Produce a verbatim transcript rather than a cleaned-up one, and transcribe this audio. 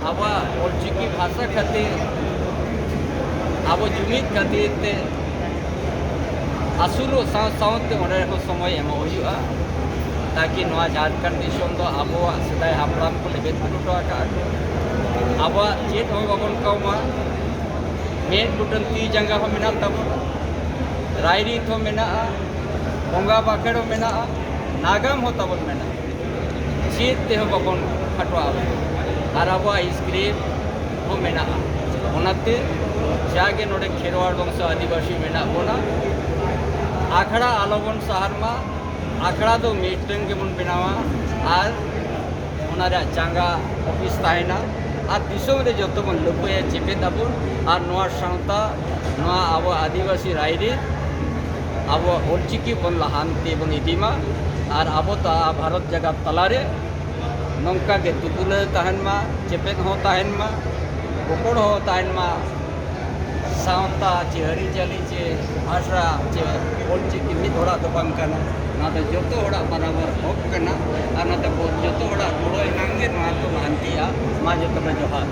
ᱟᱵᱚᱣᱟᱜ ᱚᱞᱪᱤᱠᱤ ᱵᱷᱟᱥᱟ ᱠᱷᱟᱹᱛᱤᱨ, ᱟᱵᱚ ᱡᱩᱢᱤᱫ ᱠᱷᱟᱹᱛᱤᱨ ᱛᱮ ᱟᱹᱥᱩᱞᱚᱜ ᱥᱟᱶ ᱥᱟᱶᱛᱮ ᱚᱸᱰᱮ ᱦᱚᱸ ᱥᱚᱢᱚᱭ ᱮᱢᱚᱜ ᱦᱩᱭᱩᱜᱼᱟ, ᱛᱟᱠᱤ ᱱᱚᱣᱟ ᱡᱷᱟᱲᱠᱷᱚᱸᱰ ᱫᱤᱥᱚᱢ ᱫᱚ ᱟᱵᱚᱣᱟᱜ ᱥᱮᱫᱟᱭ ᱦᱟᱯᱲᱟᱢ ᱠᱚ ᱞᱮᱵᱮᱫ ᱦᱚᱴᱚ ᱟᱠᱟᱫᱼᱟ ᱠᱚ᱾ ᱟᱵᱚᱣᱟᱜ ᱪᱮᱫ ᱦᱚᱸ ᱵᱟᱵᱚᱱ ᱠᱟᱹᱣᱢᱟ, ᱢᱮᱫ ᱵᱩᱴᱟᱹᱢ ᱛᱤ ᱡᱟᱸᱜᱟ ᱦᱚᱸ ᱢᱮᱱᱟᱜ ᱛᱟᱵᱚᱱᱟ, ᱨᱟᱭᱨᱤᱛ ᱦᱚᱸ ᱢᱮᱱᱟᱜᱼᱟ, ᱵᱚᱸᱜᱟ ᱵᱟᱠᱷᱮᱲ ᱦᱚᱸ ᱢᱮᱱᱟᱜᱼᱟ, ᱱᱟᱜᱟᱢ ᱦᱚᱸ ᱛᱟᱵᱚᱱ ᱢᱮᱱᱟᱜᱼᱟ᱾ ᱪᱮᱫ ᱛᱮᱦᱚᱸ ᱵᱟᱵᱚᱱ ᱠᱷᱟᱴᱚᱜᱼᱟ᱾ ᱟᱨ ᱟᱵᱚᱣᱟᱜ ᱥᱠᱨᱤᱯᱴ ᱦᱚᱸ ᱢᱮᱱᱟᱜᱼᱟ᱾ ᱚᱱᱟᱛᱮ ᱡᱟᱜᱮ ᱱᱚᱰᱮ ᱠᱷᱮᱨᱣᱟᱲ ᱵᱚᱝᱥᱚ ᱟᱹᱫᱤᱵᱟᱹᱥᱤ ᱢᱮᱱᱟᱜ ᱵᱚᱱᱟ, ᱟᱠᱷᱲᱟ ᱟᱞᱚᱵᱚᱱ ᱥᱟᱦᱟᱨ ᱢᱟ᱾ ᱟᱠᱷᱲᱟ ᱫᱚ ᱢᱤᱫᱴᱟᱝ ᱜᱮᱵᱚᱱ ᱵᱮᱱᱟᱣᱟ ᱟᱨ ᱚᱱᱟ ᱨᱮᱭᱟᱜ ᱪᱟᱸᱜᱟ ᱚᱯᱷᱤᱥ ᱛᱟᱦᱮᱱᱟ᱾ ᱟᱨ ᱫᱤᱥᱚᱢ ᱨᱮ ᱡᱚᱛᱚ ᱵᱚᱱ ᱞᱟᱹᱯᱟᱹᱭᱟ, ᱪᱮᱯᱮᱫ ᱟᱵᱚᱱ᱾ ᱟᱨ ᱱᱚᱣᱟ ᱥᱟᱶᱛᱟ, ᱱᱚᱣᱟ ᱟᱵᱚ ᱟᱹᱫᱤᱵᱟᱹᱥᱤ ᱨᱟᱭᱨᱤᱛ, ᱟᱵᱚᱣᱟᱜ ᱚᱞᱪᱤᱠᱤ ᱵᱚᱱ ᱞᱟᱦᱟᱱᱛᱤ ᱵᱚᱱ ᱤᱫᱤ ᱢᱟ᱾ ᱟᱨ ᱟᱵᱚ ᱛᱟ ᱵᱷᱟᱨᱚᱛ ᱡᱟᱠᱟᱛ ᱛᱟᱞᱟᱨᱮ ᱱᱚᱝᱠᱟ ᱜᱮ ᱫᱩᱯᱩᱞᱟᱹᱣ ᱛᱟᱦᱮᱱ ᱢᱟ, ᱪᱮᱯᱮᱫ ᱦᱚᱸ ᱛᱟᱦᱮᱱ ᱢᱟ, ᱜᱚᱯᱚᱲ ᱦᱚᱸ ᱛᱟᱦᱮᱱ ᱢᱟ᱾ ᱥᱟᱶᱛᱟ ᱪᱮ ᱟᱹᱨᱤᱪᱟᱹᱞᱤ ᱪᱮ ᱵᱷᱟᱥᱟ ᱪᱮ ᱚᱞᱪᱤᱠᱤ ᱢᱤᱫ ᱦᱚᱲᱟᱜ ᱫᱚ ᱵᱟᱝ ᱠᱟᱱᱟ᱾ ᱱᱚᱣᱟ ᱫᱚ ᱡᱚᱛᱚ ᱦᱚᱲᱟᱜ ᱵᱟᱨᱟᱵᱟᱨ ᱦᱚᱠ ᱠᱟᱱᱟ᱾ ᱟᱨ ᱚᱱᱟᱛᱮ ᱵᱚ-, ᱡᱚᱛᱚ ᱦᱚᱲᱟᱜ ᱜᱚᱲᱚ ᱮᱱᱟᱝ ᱜᱮ ᱱᱚᱣᱟ ᱫᱚ ᱞᱟᱦᱟᱱᱛᱤᱜᱼᱟ᱾ ᱢᱟ ᱡᱚᱛᱚ ᱠᱚ ᱡᱚᱦᱟᱨ᱾